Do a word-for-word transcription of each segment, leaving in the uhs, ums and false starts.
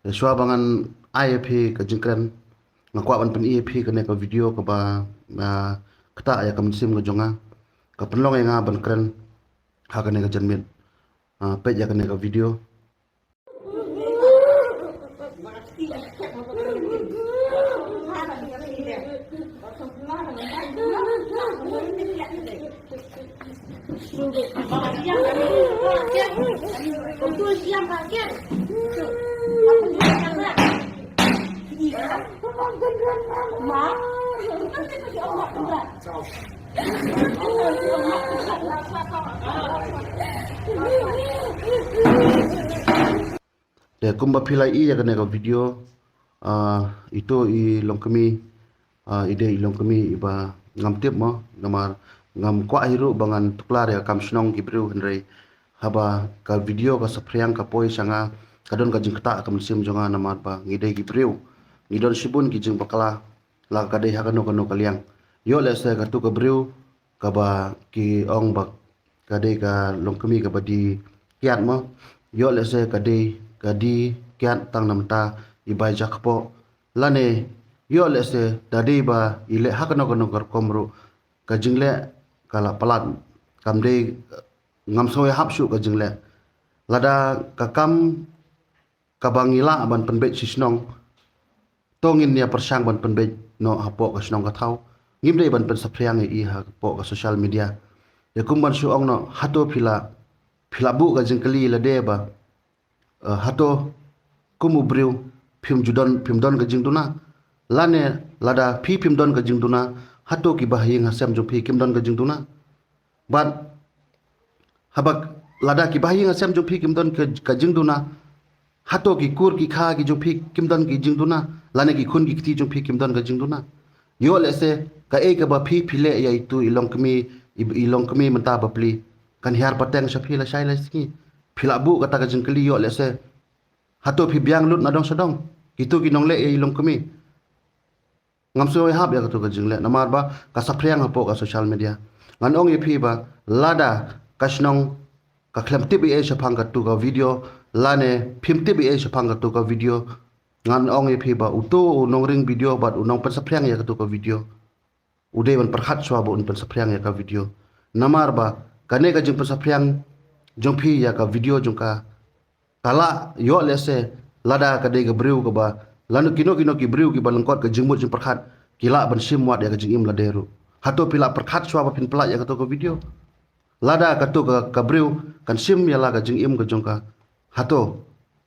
Shuwa ba ngan ai ïa phi ka jingkren, nga kwah ban pyni ïa phi kane ka video kaba, ah, ktah ïa ka mynsiem ka jong nga. Ka pynlong ïa nga ban kren ha kane ka janmiet. Ah, peit ïa kane ka video. Te kumba phi la ïohi ïa kane ka video, ah, ito i longkmie, ah, i dei i longkmie iba ngam tip mo, namar ngam kwah hi ruh ba ngan tuklar ïa ka kam shnong ki briew, hynrei haba ka video ka saphriang ka poi sha nga, ka don ka jingktah ka mynsiem jong nga, namar ba ngi dei ki briew, ngi don shibun ki jingbakla, la ka dei ha kano kano ka liang. Ïoh lehse katu ka briew kaba ki ong ba ka dei ka longkmie kaba die kiad mo. Ïoh lehse ka dei ka die kiad tang na bynta i bai jakpoh. Lane ïoh lehse da dei ba i leh ha kano kano ka rukom ruh, ka jingleh ka la palat. Kam dei, ngam sngew ïahap shuh ka jingleh. Lada ka kam kaba ngi lah ban pynbeit sha shnong, to ngin ïa pyrshang ban pynbeit noh hapoh ka shnong ka thaw. Ngim dei ban pynsaphriang ïa i hapoh ka social media. Ïa kum ban shu ong noh, hato phi la, phi la buh ka jingkylli lade ba, eh, hato kum u briew phim ju don, phim don ka jingduna? Lane lada phi phim don ka jingduna, hato kiba ha ïing ha sem jong phi kim don ka jingduna? Bad haba lada kiba ha ïing ha sem jong phi kim don ka, ka jingduna, hato ki kur ki kha ki jong phi kim don ki jingduna, lane ki khun ki kti jong phi kim don ka jingduna? Ïoh lehse kaei kaba phi phi leh ïa itu i longkmie, i, i longkmie mynta ba plie, kan hiar pateng sha phi lashai lashisngi. Phi la buh kata ka jingkylli, ïoh lehse hato phi biang lut na dong sha dong, kito ki nongleh ïa i longkmie? Ngam sngew ïahap ïa katu ka jingleh, namar ba ka saphriang hapoh ka social media. Ngan ong ïa phi ba lada ka shnong ka khlem tip ei ei shaphang katu ka video, lane phim tip ei ei shaphang katu ka video, ngan ong ïa phi ba uto u nongring video bad u nongpynsaphriang ïa katu ka video, u dei ban pyrkhat shuwa ba un pynsaphriang ïa ka video. Namar ba kane ka jingpynsaphriang jong phi ïa ka video jong ka, ka lah, ïoh lehse lada ka dei ka briew kaba, lano kino kino ki briew kiba lyngkot ka jingmut jingpyrkhat, ki lah ban shim wad ïa ka jingim lade ruh. Hato phi la pyrkhat shuwa ba phin pyllait ïa kato ka video? Lada kato ka, ka briew kan shim ïa la ka jingim ka jong ka, hato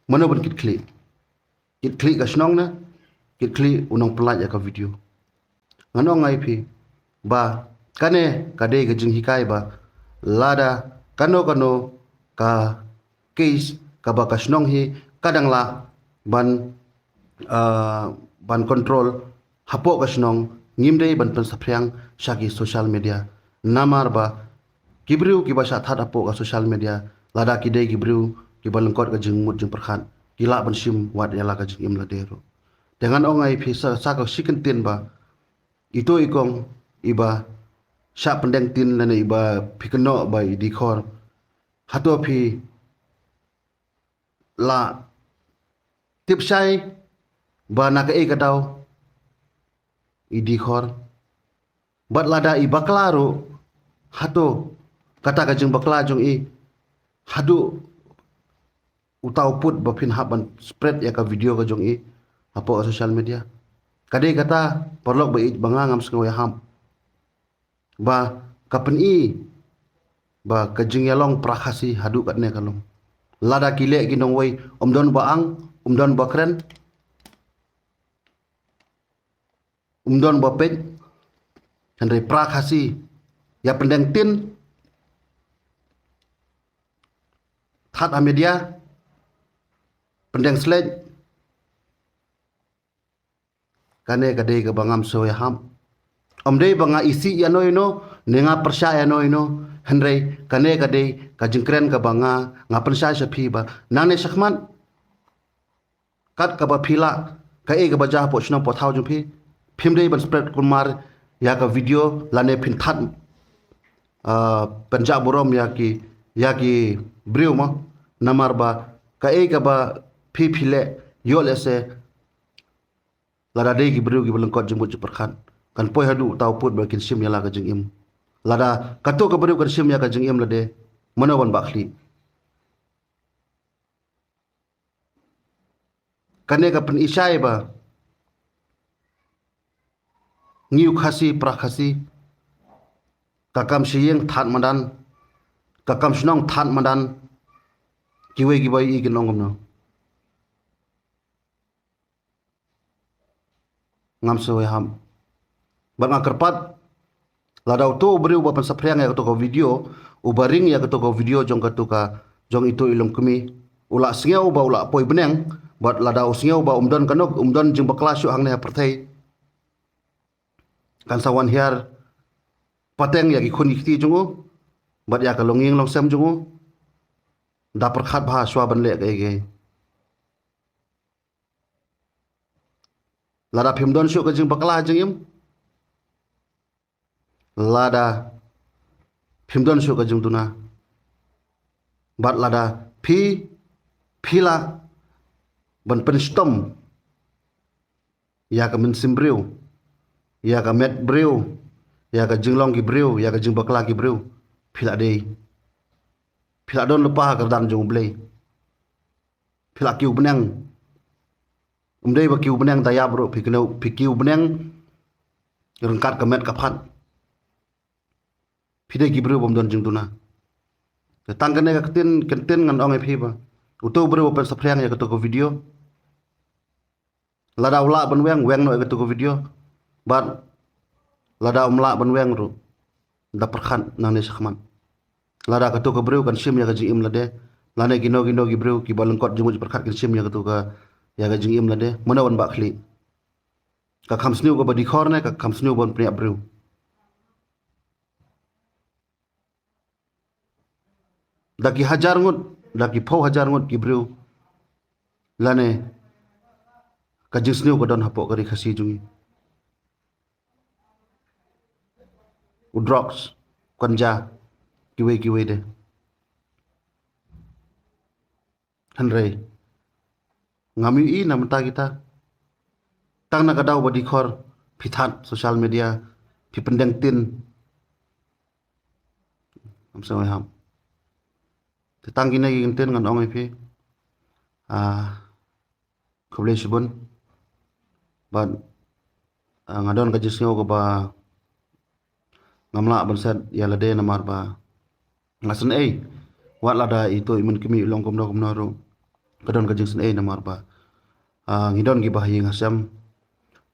mano ban kitkhlieh? Kitkhlieh ka shnong ne kitkhlieh u nongpynlait ïa ka video? Ngan ong ïa phi ba kane ka dei ka jinghikai ba lada kano kano ka case kaba ka shnong hi ka dang lah ban, ah, ban control hapoh ka shnong, ngim dei ban pynsaphriang sha ki social media. Namar ba ki briew kiba shah that hapoh ka social media, lada ki dei ki briew kiba lyngkot ka jingmut jingpyrkhat, ki lah ban shim wad ïa la ka jingim lade ruh. Te ngan ong ïa phi sa, sa ka shi kyntien ba ito i kong iba shah pyndeng tin lane iba phi kynnoh ba i dkhor, hato phi la tip shai ba na kaei ka daw i dkhor? Bad lada i bakla ruh, hato kata ka jingbakla jong i haduh uta u pud ba phin hap ban spread ïa ka video ka jong i hapoh ka social media? Ka dei kata, paralok ba ïeit ba nga, ngam sngew ïahap ba ka pyni ba ka jingïalong pra Khasi haduh katne ka long. Lada ki leh ki nongwei, um don ba ang, um don ba kren, um don ba peit, hynrei pra Khasi ïa pyndeng tin, that ha media, pyndeng shlei, kane ka dei kaba ngam sngew ïahap. Ym dei ba nga isih ïano ïano ne nga pyrshah ïano ïano, hynrei kane ka dei ka jingkren kaba nga, nga pynshai sha phi ba nangne shakhmat, kat kaba phi lah, kaei kaba jia hapoh shnong poh thaw jong phi, phim dei ban spread kulmar ïa ka video lane phin that, ah, pynjah burom ïa ki, ïa ki briew mo. Namar ba kaei kaba phi phi leh, Ïoh lehse lada dei ki briew kiba lyngkot jingmut jingpyrkhat, kan poi haduh uta u pud ba kin shim ïa la ka jingim. Lada kato ka briew kan shim ïa ka jingim lade, mano ban bah khlieh? Kane ka pynishai ba ngi u Khasi pra Khasi, ka kam sha ïing thad madan, ka kam shnong thad madan. Kiwei kiba ïohi kin ong kumno? Ngam sngew ïahap. Bad nga kyrpad, lada uto u briew uba pynsaphriang ïa kato ka video, uba ring ïa kato ka video jong kato ka, jong ito i longkmie, u la sngew ba u la poi bneng, bad lada u sngew ba um don kano, um don jingbakla shuh hangne ha pyrthei, kan sa wan hiar pateng ïa ki khun ki kti jong u bad ïa ka longïing longsem jong u. Da pyrkhat bha shwa ban leh kaei kaei. Lada phim don shuh ka jingbakla ha jingim, lada phim don shuh ka jingduna, bad lada phi, phi lah ban pynshitom ïa ka mynsiem briew, ïa ka met briew, ïa ka jinglong ki briew, ïa ka jingbakla ki briew, phi lah dei, phi lah don lypa ha ka kyrdan jong U Blei. Phi lah kiew bneng. Um dei ba kiew bneng da ïap ruh, phi kiew, phi kiew bneng ryngkat ka met ka phad. Phi dei ki briew bym don jingduna. Te tang kane ka ktien, ktien ngan ong ïa phi ba uto u briew uba pynsaphriang ïa kato ka video, lada u lah ban weng, weng noh ïa kato ka video. Bad lada um lah ban weng ruh, da pyrkhat nangne shakhmat. Lada kato ka briew kan shim ïa ka jingim lade, lane kino kino ki briew kiba lyngkot jingmut jingpyrkhat kin shim ïa kato ka, ïa ka jingim lade, mano ban bah khlieh? Ka kham sniew kaba dkhot ne ka kham sniew ban pynïap briew? Da ki hajar ngut, da ki phew hajar ngut ki briew, lane ka jingsniew ka don hapoh ka ri Khasi jong ngi. U drugs, u ganja, kiwei kiwei de. Hynrei ngam ïohi na mynta kita. Tang na ka daw ba dkhot, phi thad social media, phi pyndeng ktien. Ngam sngew ïahap. Te tang kine ki ktien ngan ong ïa phi. Ah, khublei shibun. Bad, ah, nga don ka jingsngew kaba ngam lah ban set ïa lade namar ba nga sngewsih. Wat lada ito i mynkmie i long kumno kumno ruh, ka don ka jingsngewsih namar ba, ah, ngi don kiba ha ïing ha sem,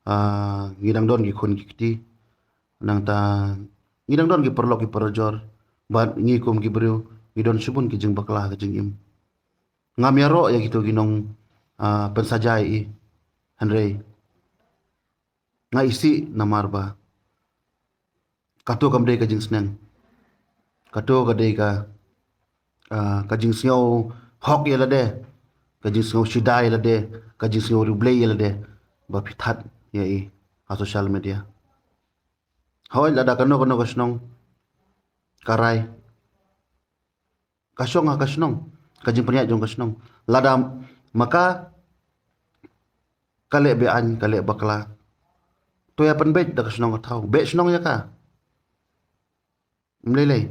ah, ngi dang don ki khun ki kti, nangta ngi dang don ki paralok ki parajor, bad ngi kum ki briew ngi don shibun ki jingbakla ha ka jingim. Ngam ïaroh ïa kito ki nong, ah, pynsajai i, hynrei nga isih namar ba kato kam dei ka jingsneng. Kato ka dei ka, ah, ka jingsngew hok ïa lade, ka jingsngew sida ïa lade, ka jingsngew riewblei ïa lade, ba phi thad ïa i ha social media. Hooid, lada kano kano ka shnong ka rai, ka shong ha ka shnong, ka jingpynïaid jong ka shnong. Lada ma ka ka leh be-aiñ, ka leh bakla, to ïa pynbeit da ka shnong ka thaw, beh shnong ïa ka. Ym lei lei.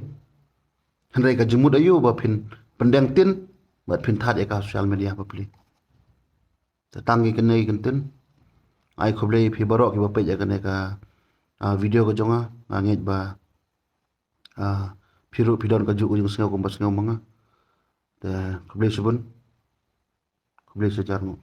Hynrei ka jingmut aïu ba phin pyndeng ktien bad phin thad ïa ka ha social media bapli? Te tang ki kine ki ktien. Ai khublei phi baroh kiba peit ïa kane ka, ah, video ka jong nga, nga ngeit ba, ah, phi ruh phi don kajuh ka jingsngew kumba sngew ma nga. Te khublei shibun. Khublei shihajar nguh.